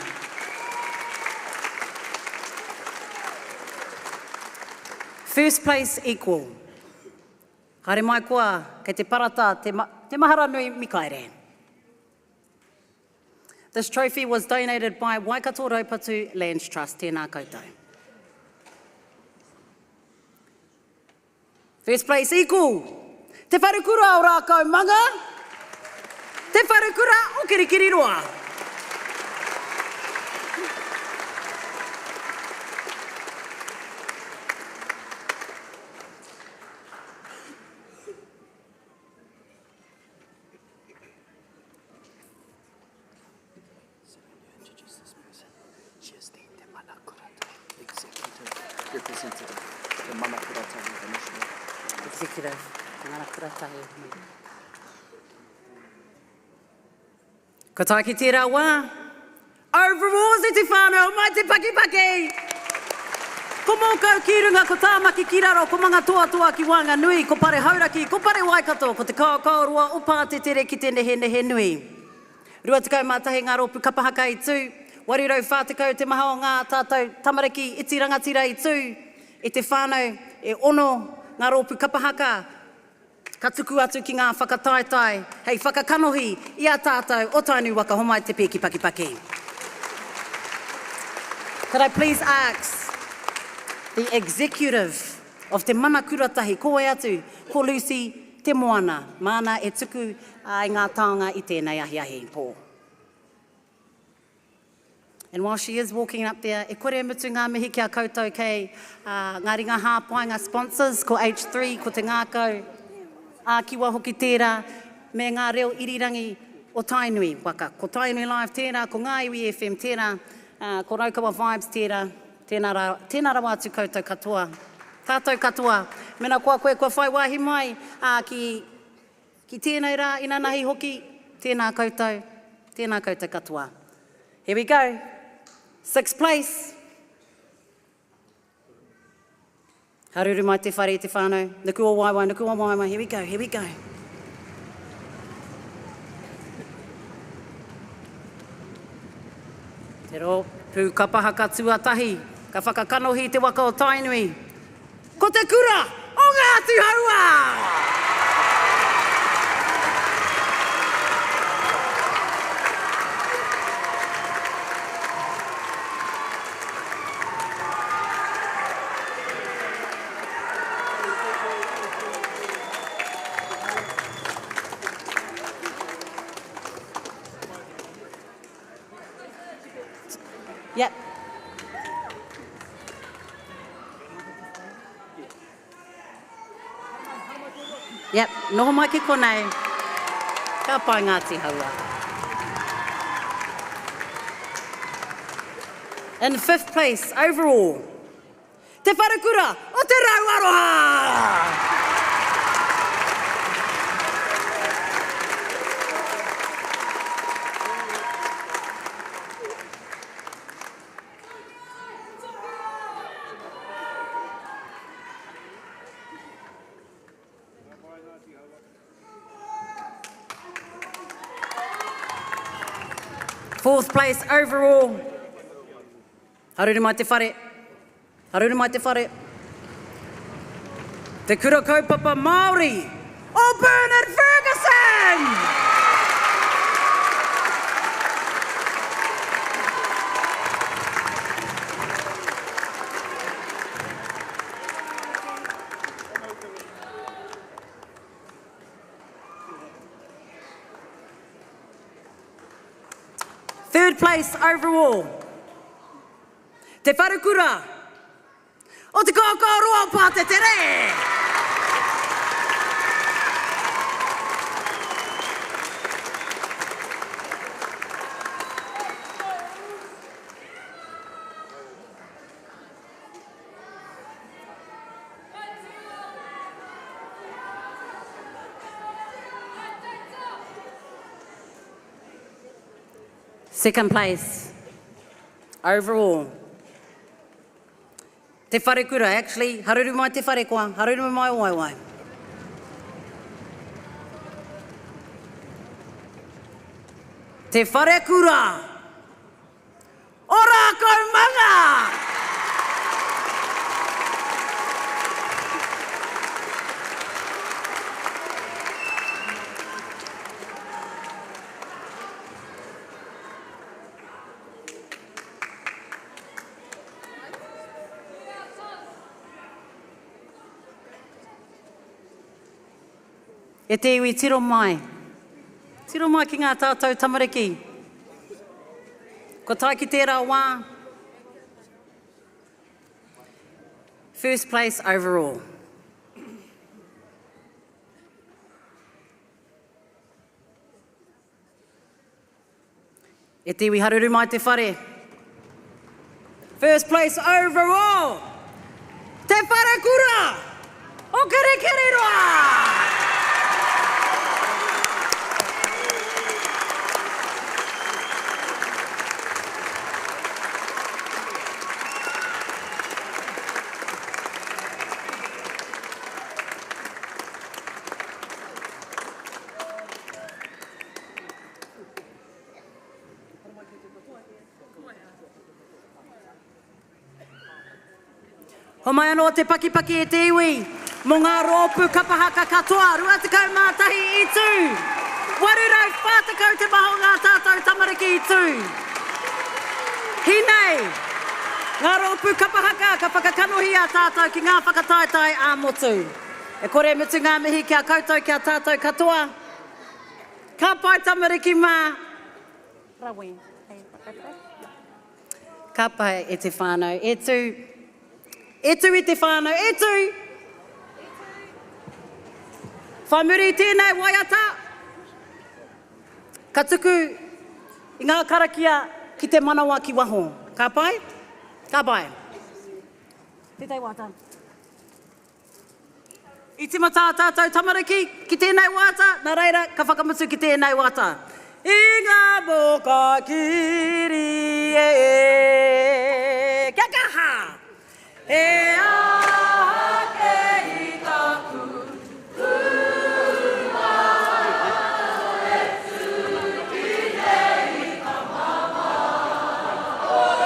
First place equal. Haere mai koa, kei te parata te, te Maharanui Mikaere. This trophy was donated by Waikato Raupatu Lands Trust. Tēnā koutou. First place equal, Te Wharekura o Rākaumanga, Te Wharekura o Kirikiriroa. So when you introduce this person, she is the Te Mana Kuratahi Executive Representative, Te Mana Kuratahi Initiative. Executive, Te Mana Kuratahi. Ko tae ki tērā wā, overalls i te whānau, mai te pakipaki! Ko Mōkau ki runga, ko Tāmaki ki raro, ko Mangatoatoa ki waenganui, ko Pare Hauraki, ko Pare Waikato, ko Te Kaokaoroa o Pātetere ki te Nehenehenui. 21 ngā rōpū kapa haka i tū, 840 te maha o ngā tātou tamariki iti rangatira i tū, i te whānau e ono ngā rōpū kapa haka ka tuku atu ki ngā whakataetae hei whakakanohi i a tātou o Tainui waka homai te pēki pakipaki. Could I please ask the executive of Te Mana Kuratahi, ko wai atu, ko Lucy Te Moana, māna e tuku i ngā taonga i tēnei ahiahi pō. And while she is walking up there, e kore e mutu ngā mihi ki a koutou kei ngā ringa hāpai, ngā sponsors, ko H3, ko Te Ngākau, ā-Kiwa hoki tērā, me ngā reo irirangi o Tainui waka. Ko Tainui Live tērā, ko Ngā Iwi FM tērā, ko Raukawa Vibes tērā, tēnā rā, tēnā rawa atu koutou katoa. Tātou katoa, mena koa koe kua whai wāhi mai, ā, ki, ki tēnei rā, inanahi hoki, tēnā koutou. Tēnā koutou katoa. Here we go. Sixth place. Haruru mai te whare, te whānau. Nuku o waewae, nuku o waewae. Here we go, here we go. Te rōpū kapa haka tuatahi ka whakakanohi te waka o Tainui. Ko te kura o Ngāti Hauā! Yep. Yep, noho mai ki konei. Ka pai Ngāti Hauā. In fifth place overall, Te Wharekura o Te Rau Aroha! Fourth place overall. Haruru mai te whare. Haruru mai te whare. Te Kura Kaupapa Māori o Bernard Fergusson! Third place overall. Te Wharekura o Te Kākāroa o Pātetere! Second place overall. Te wharekura, actually, haruru mai te whare koa, haruru mai o waewae. Te wharekura o Rākaumanga! E te iwi, tiro mai. Tiro mai ki ngā tātou tamariki. Kua tae ki tērā wā. First place overall. E te iwi haruru mai te whare. First place overall, Te Wharekura o Kirikiriroa! Homai anō te pakipaki e te iwi mō ngā rōpū kapa haka katoa 21 i tū. 840 te maha o ngā tātou tamariki i tū. Hīnei, ngā rōpū kapa haka ka whakakanohi a tātou ki ngā whakataetae ā-motu. E kore e mutu ngā mihi ki a koutou, ki a tātou katoa. Ka pai tamariki mā. Rawe. Ka pai e te whānau. E tū. E tū e te whānau. E tū! Whai muri i tēnei waiata, ka tuku i ngā karakia ki te manawa ki waho. Ka pai? Ka pai. Tētahi waiata. I timata ā tātou tamariki ki tēnei waiata, nā reira ka whakamutu ki tēnei waiata. I ngā moka kiri e. Kia kaha! He aha kē i taku tūma e tū ki nei ka mama. He aroha pea ki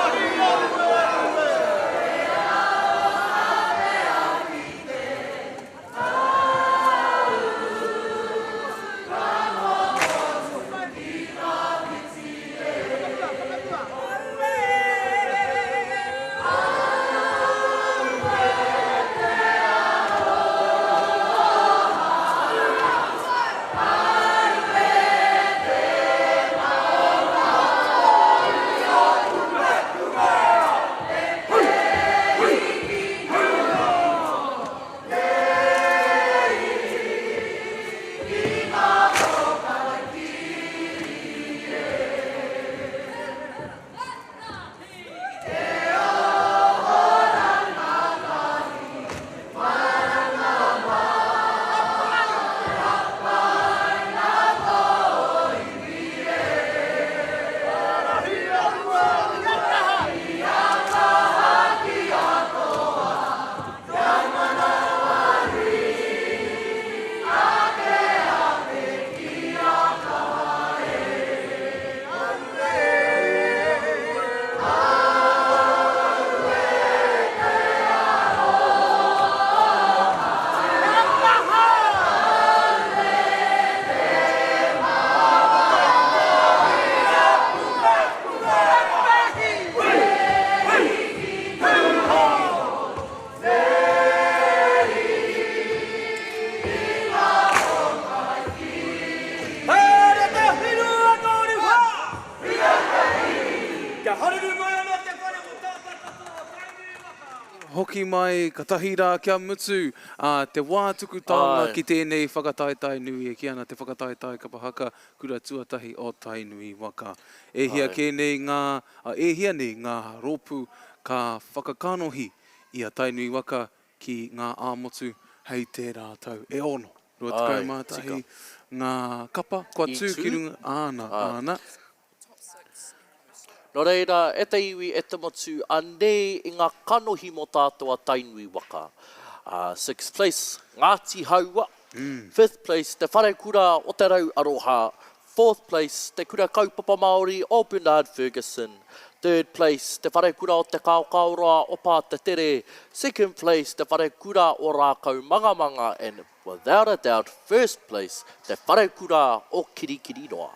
te Hoki mai, katahi rā kia mutu te wā tuku taonga ki tēnei whakataetae nui e kī ana te whakataetae kapa haka kura tuatahi o Tainui waka. E hia kē nei ngā, e hia nei ngā rōpū ka whakakanohi i a Tainui waka ki ngā ā-motu hei tērā tau. E 61 ngā kapa kua tū ki runga, āna, āna. Nō reira, e te iwi, e te motu, anei i ngā kanohi mō tātou a Tainui waka. Sixth place, Ngāti Haua. Fifth place, Te Wharekura o Te Rau Aroha. Fourth place, Te Kura Kaupapa Māori o Bernard Fergusson. Third place, Te Wharekura o Te Kaokaoroa o Pātetere. Second place, Te Wharekura o Rākaumangamanga and without a doubt, first place, Te Wharekura o Kirikiriroa.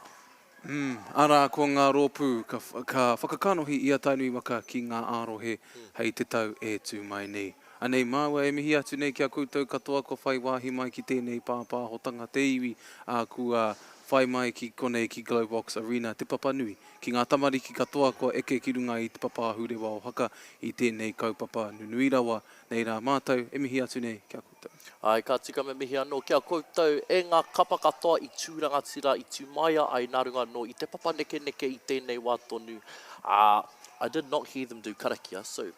Mm, arā, ko ngā rōpū ka, ka whakakanohi i a Tainui waka ki ngā ā-rohe hei te tau e tū mai nei. Anei māua e mihi atu nei ki a koutou katoa kua whai wāhi mai ki tēnei pāpāhotanga te iwi, ā, kua whai mai ki konei ki Globox Arena, Te Papanui, ki ngā tamariki katoa kua eke ki runga i te papa ahurewa o Haka i tēnei kaupapa nunui rawa, nei rā mātou e mihi atu nei ki a koutou. Āe, ka tika me mihi anō ki a koutou e ngā kapa katoa i tū rangatira, i tū māia ai nā runga anō i te papa nekeneke i tēnei wā tonu, ā, I did not hear them do karakia, so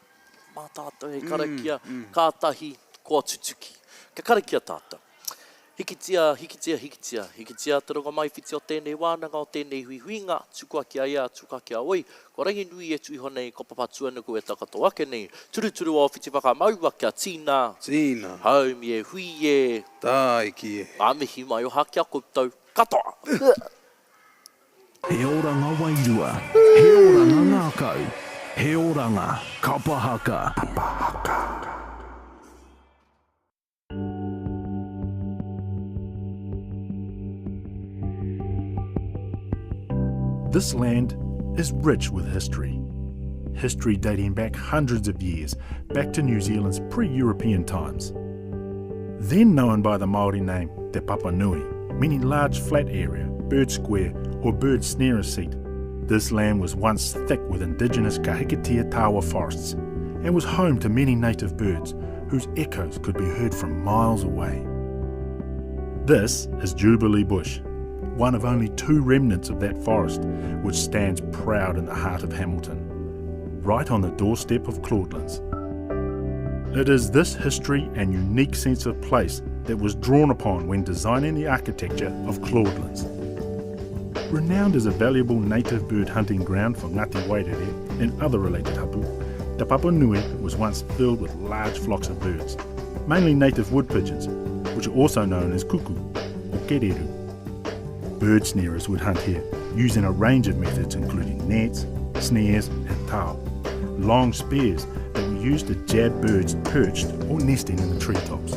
mā tātou he karakia, kātahi kua tutuki. Kia karakia tātou. Hikitia, hikitia, hikitia, hikitia te rongomaiwhiti o tēnei wānanga, o tēnei huihuinga, tukua ki a ia, tukua ki a oi, ko Ranginui e tu iho nei, ko Papatuanuku e takoto ake nei, turuturu o whiti whakamaua kia tīna, Tīna. Haumi e hui e, Tāiki e. Ngā mihi maioha ki a koutou katoa. He oranga wairua, he oranga ngākau, he oranga kapa haka. Kapa haka. This land is rich with history. History dating back hundreds of years, back to New Zealand's pre-European times. Then known by the Māori name Te Papanui, meaning large flat area, bird square or bird snare seat, this land was once thick with indigenous Kahikatea tawa forests and was home to many native birds whose echoes could be heard from miles away. This is Jubilee Bush, one of only two remnants of that forest which stands proud in the heart of Hamilton, right on the doorstep of Claudelands. It is this history and unique sense of place that was drawn upon when designing the architecture of Claudelands. Renowned as a valuable native bird hunting ground for Ngāti Wairere and other related hapu, Te Papanui was once filled with large flocks of birds, mainly native wood pigeons, which are also known as kuku or kereru. Bird snarers would hunt here, using a range of methods including nets, snares and tao, long spears that were used to jab birds perched or nesting in the treetops.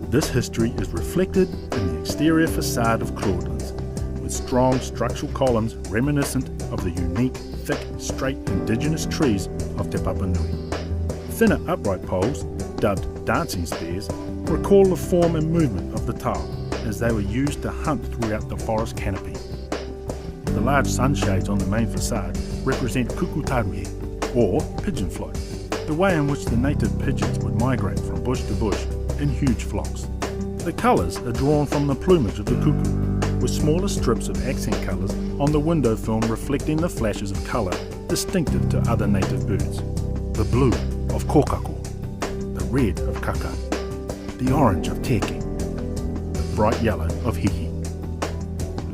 This history is reflected in the exterior facade of Claudelands, with strong structural columns reminiscent of the unique, thick, straight indigenous trees of Te Papanui. Thinner upright poles, dubbed dancing spears, recall the form and movement of the tao as they were used to hunt throughout the forest canopy. The large sunshades on the main facade represent kukutaruhe, or pigeon flight, the way in which the native pigeons would migrate from bush to bush in huge flocks. The colours are drawn from the plumage of the cuckoo, with smaller strips of accent colours on the window film reflecting the flashes of colour distinctive to other native birds. The blue of kōkako, the red of kaka, the orange of teke, the bright yellow of hihi.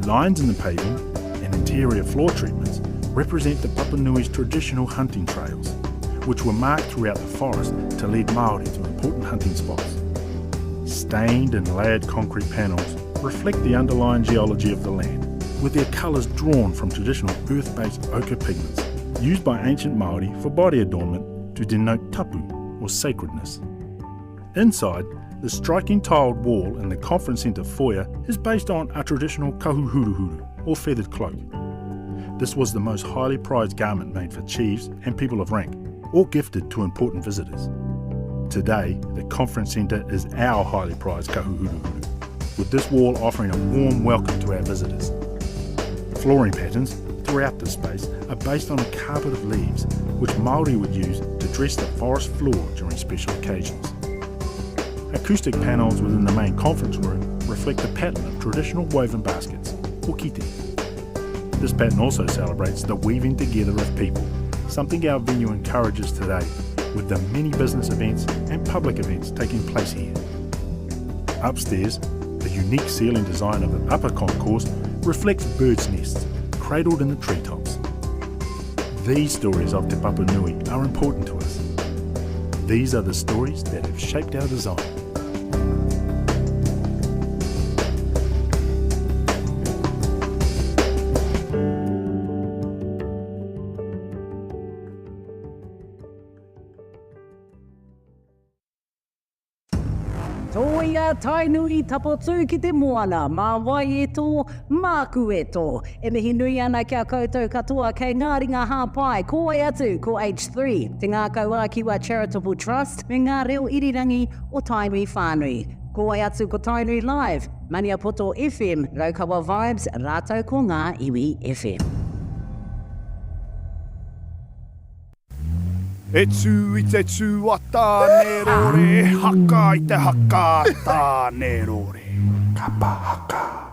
Lines in the paving and interior floor treatments represent the Papanui's traditional hunting trails, which were marked throughout the forest to lead Māori to important hunting spots. Stained and layered concrete panels reflect the underlying geology of the land, with their colours drawn from traditional earth-based ochre pigments used by ancient Māori for body adornment to denote tapu, or sacredness. Inside, the striking tiled wall in the conference centre foyer is based on a traditional kahuhuruhuru, or feathered cloak. This was the most highly prized garment made for chiefs and people of rank, or gifted to important visitors. Today, the conference centre is our highly prized kahuhuruhuru, with this wall offering a warm welcome to our visitors. Flooring patterns throughout the space are based on a carpet of leaves, which Māori would use to dress the forest floor during special occasions. Acoustic panels within the main conference room reflect the pattern of traditional woven baskets, or kite. This pattern also celebrates the weaving together of people, something our venue encourages today with the many business events and public events taking place here. Upstairs, the unique ceiling design of the upper concourse reflects birds' nests cradled in the treetops. These stories of Te Papanui are important to us. These are the stories that have shaped our design. Tōia Tainui Tapotū ki te moana, mā wai e tō, māku e tō. E mihi nui ana ki a koutou katoa kei ngā ringa hāpai, ko wai atu, ko H3, Te Ngākau Ā-Kiwa Charitable Trust me ngā reo irirangi o Tainui whānui. Ko wai atu ko Tainui Live, Maniapoto FM, Raukawa Vibes rātou ko Ngā Iwi FM. E tū i te tū a Tāne rore, e haka i te haka a Tāne rore. Kapa haka.